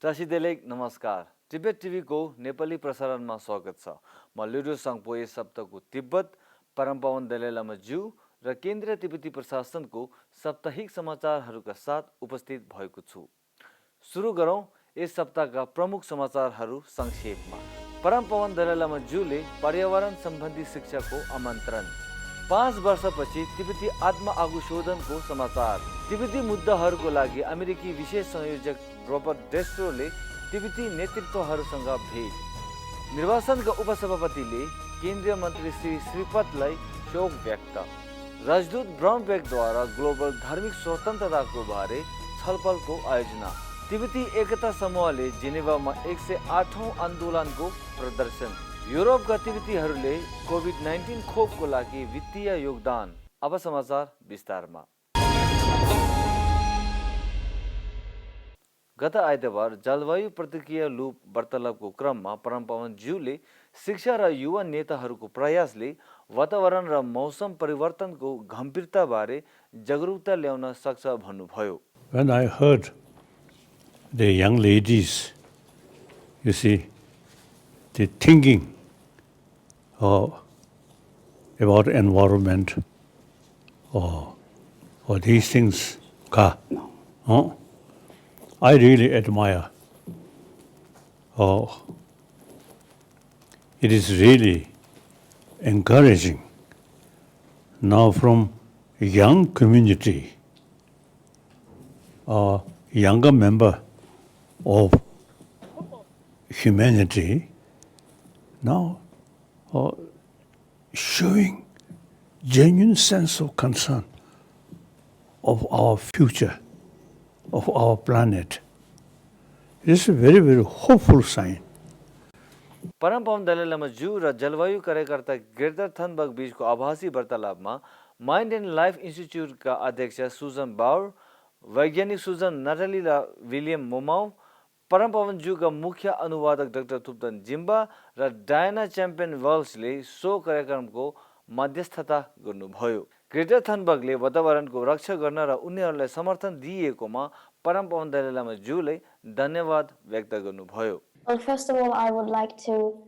चासिदेले नमस्कार। तिब्बत टिभीको नेपाली प्रसारणमा स्वागत छ। म लुडो साङपो यस सप्ताहको तिब्बत परम्पवन दलाइ लामा ज्यू र केन्द्रीय तिब्बती प्रशासनको साप्ताहिक समाचारहरूका साथ उपस्थित भएको छु। सुरु गरौँ यस सप्ताहका प्रमुख समाचारहरू संक्षेपमा। परमपवन दलाइ लामा ज्यूले पर्यावरण सम्बन्धी शिक्षाको आमन्त्रण। 5 वर्षपछि तिब्बती आत्म आगुशोधनको समाचार। तिब्बती मुद्दाहरूको लागि अमेरिकी विशेष संयोजक रोबर्ट डेस्ट्रोले तिब्बती नेतृत्वहरूसँग भेट। निर्वाचनका उपसभापतिले केन्द्रीय मन्त्री श्री श्रीपदलाई शोक व्यक्त। राजदूत ब्राउनबेकद्वारा ग्लोबल धार्मिक स्वतन्त्रताको बारे छलफलको आयोजना। तिब्बती एकता समूहले जेनेभामा 108औं आन्दोलनको प्रदर्शन। युरोपका तिब्बतीहरूले कोभिड-19 खोपको लागि वित्तीय योगदान। अब समाचार विस्तारमा। गत आइतबार जलवायु प्रतिक्रिया लूप वार्तालापको क्रममा परमपवन ज्यूले शिक्षा र युवा नेताहरूको प्रयासले वातावरण र मौसम परिवर्तनको गम्भीरताबारे जागरुकता ल्याउन सक्छ भन्नुभयो। When I heard the young ladies, you see, the thinking about environment or these things, I really admire. It is really encouraging now from a young community, a younger member of humanity, now showing genuine sense of concern of our future, of our planet. It is a very, very hopeful sign. परमपवन Dalai लामा ज्यू र जलवायु कार्यकर्ता greater Thunberg बीचको आभासी वार्तालापमा mind and life इन्स्टिच्युटका अध्यक्ष सुजन बाउर, वैज्ञानिक सुजन नटाली र William मोमाउ, परमपवन ज्यूका मुख्य अनुवादक डाक्टर थुप्तन जिम्बा र डायना च्याम्पियन वेल्सले सो कार्यक्रमको मध्यस्थता गर्नुभयो। ग्रेटर थनबर्गले वातावरणको रक्षा गर्न र उनीहरूलाई समर्थन दिएकोमा परमपवन दलाइ लामा ज्यूले धन्यवाद व्यक्त गर्नुभयो। Well, first of all, I would like to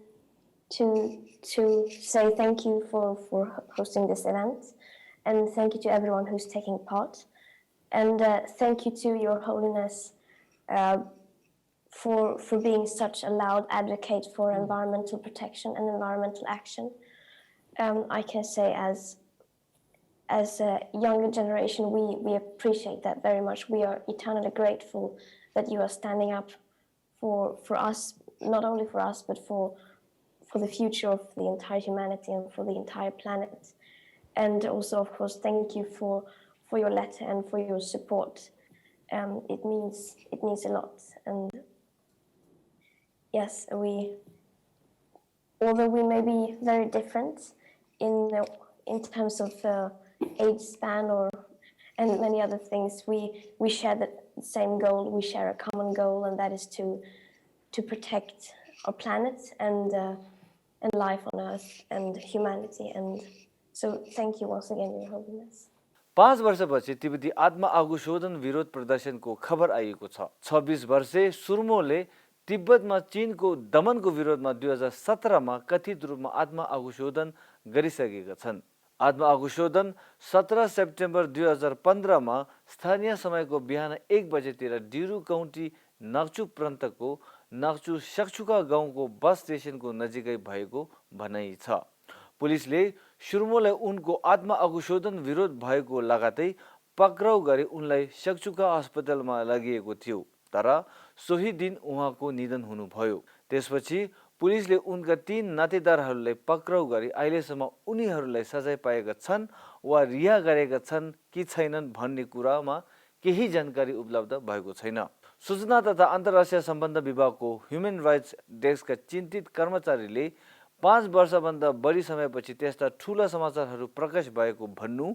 say thank you for hosting this event, and thank you to everyone who's taking part, and thank you to Your Holiness for being such a loud advocate for environmental protection and environmental action. I can say as a younger generation, we appreciate that very much. We are eternally grateful that you are standing up for us, not only for us, but for the future of the entire humanity and for the entire planet. And also, of course, thank you for your letter and for your support. It means a lot. And yes, although we may be very different in terms of age span and many other things, we share the same goal. We share a common goal, and that is to protect our planet and life on Earth and humanity. And so, thank you once again, Your Holiness. 5 वर्षपछि तिब्बती आत्म आगुशोधन विरोध प्रदर्शनको खबर आएको छ। 26 वर्षे सुर्मोले तिब्बतमा चीनको दमनको विरोधमा 2017मा कथित रूपमा आत्म आगुशोधन गरिसकेका छन्। आत्म आगुशोधन 17 सेप्टेम्बर 2015मा स्थानीय समयको बिहान 1 बजेतिर डिरु काउन्टी नाक्चु प्रान्तको नाक्चु सक्चुका गाउँको बस स्टेसनको नजिकै भएको भनाइ छ। पुलिसले सुर्मोलाई उनको आत्म आगुशोधन विरोध भएको लगातै पक्राउ गरी उनलाई सक्चुका अस्पतालमा लगिएको थियो, तर सोही दिन उहाँको निधन हुनुभयो। त्यसपछि पुलिसले उनका 3 नातेदारहरूलाई पक्राउ गरी अहिलेसम्म उनीहरूलाई सजाय पाएका छन् वा रिहा गरेका छन् कि छैनन् भन्ने कुरामा केही जानकारी उपलब्ध भएको छैन। सूचना तथा अन्तर्राष्ट्रिय सम्बन्ध विभागको ह्युमन राइट्स डेस्कका चिन्तित कर्मचारीले 5 वर्षभन्दा बढी समयपछि त्यस्ता ठूला समाचारहरू प्रकाश भएको भन्नु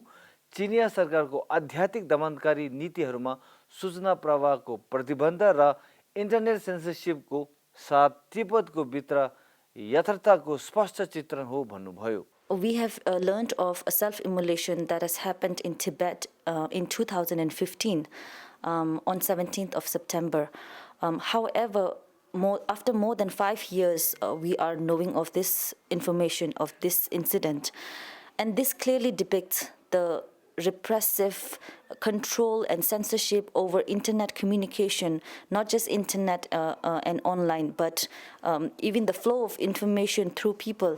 चिनिया सरकारको आध्यात्मिक दमनकारी नीतिहरूमा सूचना प्रवाहको प्रतिबन्ध र इन्टरनेट सेन्सरशिपको साथ तिब्बतको भित्र यथार्थको स्पष्ट चित्रण हो भन्नुभयो। We have learned of a self-immolation that has happened in Tibet in 2015 on 17th of September. However, after more than 5 years, we are knowing of this information, of this incident. And this clearly depicts the repressive control and censorship over internet communication, not just internet and online, but even the flow of information through people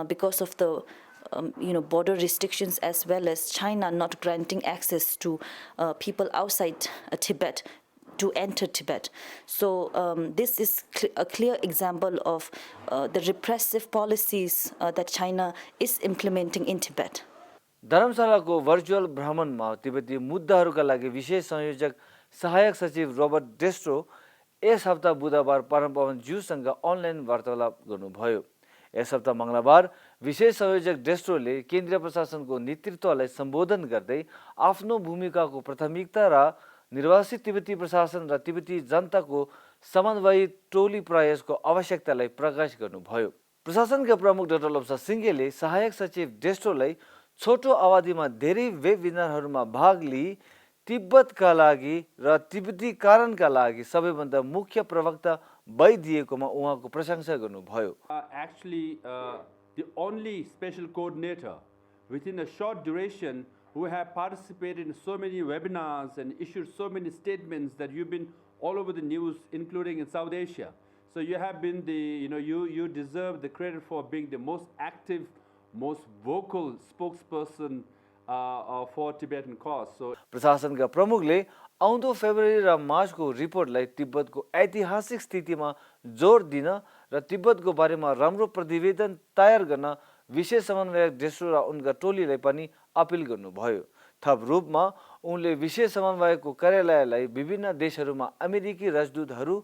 because of the border restrictions, as well as China not granting access to people outside Tibet to enter Tibet. So this is a clear example of the repressive policies that China is implementing in Tibet. धर्मशालाको virtual भ्रमणमा तिब्बती मुद्दाहरूका लागि विशेष संयोजक सहायक सचिव Robert डेस्ट्रो यस हप्ता बुधबार परमपवन ज्यूसँग अनलाइन वार्तालाप गर्नुभयो। यस हप्ता मंगलबार विशेष संयोजक डेस्ट्रोले केन्द्रीय प्रशासनको नेतृत्वलाई सम्बोधन गर्दै आफ्नो भूमिकाको प्राथमिकता र निर्वासित तिब्बती प्रशासन र तिब्बती जनताको समन्वयित टोली प्रयासको आवश्यकतालाई प्रकाश गर्नुभयो। प्रशासनका प्रमुख डाक्टर लोब्सा सिंघेले सहायक सचिव डेस्ट्रोलाई छोटो अवधिमा धेरै वेबिनारहरूमा भाग लिई तिब्बतका लागि र तिब्बतीकरणका लागि सबैभन्दा मुख्य प्रवक्ता भइदिएकोमा उहाँको प्रशंसा गर्नुभयो। Actually, the only special coordinator within a short duration who have participated in so many webinars and issued so many statements that you've been all over the news, including in South Asia. So you have been you deserve the credit for being the most active, most vocal spokesperson for Tibetan cause. So प्रशासनका प्रमुखले आउँदो February र मार्चको रिपोर्टलाई तिब्बतको ऐतिहासिक स्थितिमा जोड दिन र तिब्बतको बारेमा राम्रो प्रतिवेदन तयार गर्न विशेष समन्वयक डेस्ट्रो र उनका टोलीलाई पनि अपिल गर्नुभयो। थप रूपमा उनले विशेष समन्वयकको कार्यालयलाई विभिन्न देशहरूमा अमेरिकी राजदूतहरू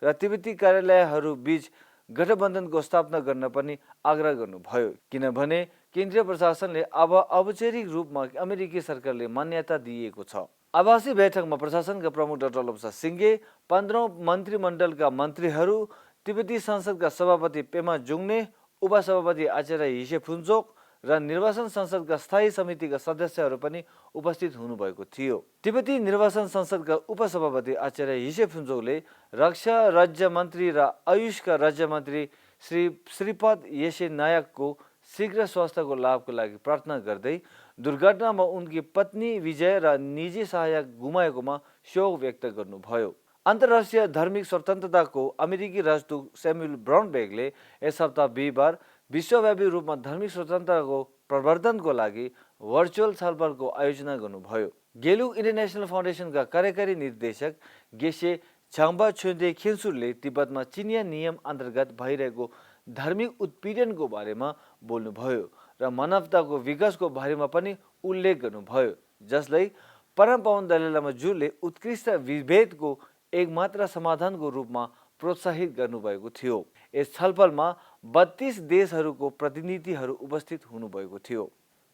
र तिब्बती कार्यालयहरू बीच गठबन्धनको स्थापना गर्न पनि आग्रह गर्नुभयो, किनभने केन्द्रीय प्रशासनले अब औपचारिक रूपमा अमेरिकी सरकारले मान्यता दिएको छ। आभासी बैठकमा प्रशासनका प्रमुख डाक्टर लोब्सा सिंघे, 15औं मन्त्रीमण्डलका मन्त्रीहरू, तिब्बती संसदका सभापति पेमा जुङने, उपसभापति आचार्य हिसे फुन्चोक र निर्वाचन संसदका स्थायी समितिका सदस्यहरू पनि उपस्थित हुनुभएको थियो। तिब्बती निर्वाचन संसदका उपसभापति आचार्य हिसे फुन्चोकले रक्षा राज्य मन्त्री र आयुषका राज्य मन्त्री श्री श्रीपद येसे नायकको शीघ्र स्वास्थ्यको लाभको लागि प्रार्थना गर्दै दुर्घटनामा उनकी पत्नी विजय र निजी सहायक गुमाएकोमा शोक व्यक्त गर्नुभयो। अन्तर्राष्ट्रिय धार्मिक स्वतन्त्रताको अमेरिकी राजदूत सैमुअल ब्राउनबेगले यस हप्ता बिहिबार विश्वव्यापी रूपमा धार्मिक स्वतन्त्रताको प्रवर्धनको लागि भर्चुअल छलफलको आयोजना गर्नुभयो। गेलुक इन्टरनेशनल फाउन्डेसनका कार्यकारी निर्देशक गेसे झाम्बा छुन्दे खिन्सुरले तिब्बतमा चिनिया नियम अन्तर्गत भइरहेको धार्मिक उत्पीडनको बारेमा बोल्नुभयो र मानवताको विकासको बारेमा पनि उल्लेख गर्नुभयो, जसलाई परमपवन दलाई लामा ज्यूले उत्कृष्ट विभेदको एकमात्र समाधानको रूपमा प्रोत्साहित गर्नुभएको थियो। यस छलफलमा 32 देशहरूको प्रतिनिधिहरू उपस्थित हुनुभएको थियो।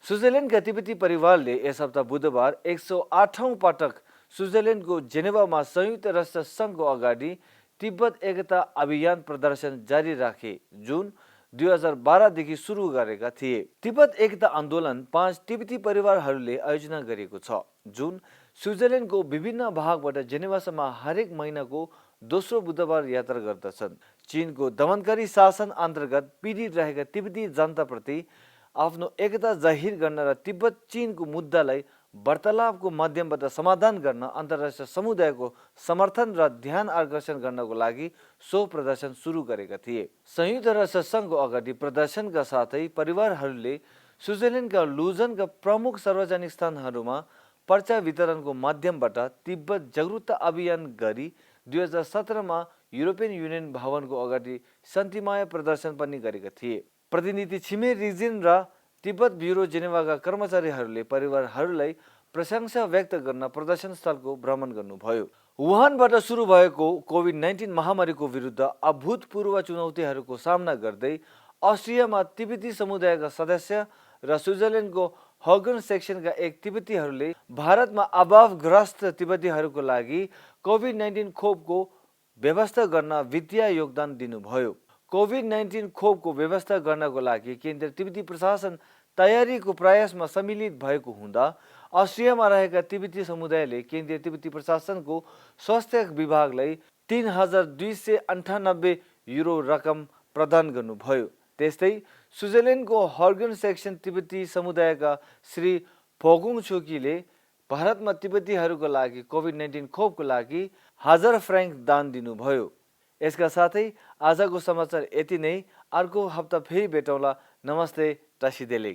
स्विट्जरल्यान्डका तिब्बती परिवारले यस हप्ता बुधबार 108औं पटक स्विट्जरल्यान्डको जेनेभामा संयुक्त राष्ट्र सङ्घको अगाडि तिब्बत एकता अभियान प्रदर्शन जारी राखे, जुन 2012 देखि सुरु गरेका थिए। तिब्बत एकता आन्दोलन 5 तिब्बती परिवारहरूले आयोजना गरेको छ, जुन स्विट्जरल्यान्डको विभिन्न भागबाट जेनेभासम्म हरेक महिनाको दोस्रो बुधबार यात्रा गर्दछन्। चीनको दमनकारी शासन अन्तर्गत पीडित रहेका तिब्बती जनताप्रति आफ्नो एकता जाहिर गर्न र तिब्बत चीनको मुद्दालाई वार्तालापको माध्यमबाट समाधान गर्न अन्तर्राष्ट्रिय समुदायको समर्थन र ध्यान आकर्षण गर्नको लागि सो प्रदर्शन सुरु गरेका थिए। संयुक्त राष्ट्र सङ्घको अगाडि प्रदर्शनका साथै परिवारहरूले स्विट्जरल्यान्डका लुजनका प्रमुख सार्वजनिक स्थानहरूमा पर्चा वितरणको माध्यमबाट तिब्बत जागरुकता अभियान गरी 2017 मा युरोपियन युनियन भवनको अगाडि शान्तिमय प्रदर्शन पनि गरेका थिए। प्रतिनिधि छिमे रिजिन र तिब्बत ब्युरो जेनेभाका कर्मचारीहरूले परिवारहरूलाई प्रशंसा व्यक्त गर्न प्रदर्शन स्थलको भ्रमण गर्नुभयो। वुहानबाट सुरु भएको कोभिड-19 महामारीको विरुद्ध अभूतपूर्व चुनौतीहरूको सामना गर्दै अस्ट्रियामा तिब्बती समुदायका सदस्य र स्विट्जरल्यान्डको हगन सेक्सनका एक तिब्बतीहरूले भारतमा अभावग्रस्त तिब्बतीहरूको लागि कोभिड-19 खोपको व्यवस्था गर्न वित्तीय योगदान दिनुभयो। कोभिड-19 खोपको व्यवस्था गर्नको लागि केन्द्रीय तिब्बती प्रशासन तयारीको प्रयासमा सम्मिलित भएको हुँदा अस्ट्रियामा रहेका तिब्बती समुदायले केन्द्रीय तिब्बती प्रशासनको स्वास्थ्य विभागलाई 3,298 युरो रकम प्रदान गर्नुभयो। त्यस्तै स्विजरल्यान्डको हर्गन सेक्सन तिब्बती समुदायका श्री फोगुङ छोकीले भारतमा तिब्बतीहरूको लागि कोभिड-19 खोपको लागि 1000 फ्र्याङ्क दान दिनुभयो। यसका साथै आजको समाचार यति नै। अर्को हप्ता फेरि भेटौँला। नमस्ते, टासिदेले।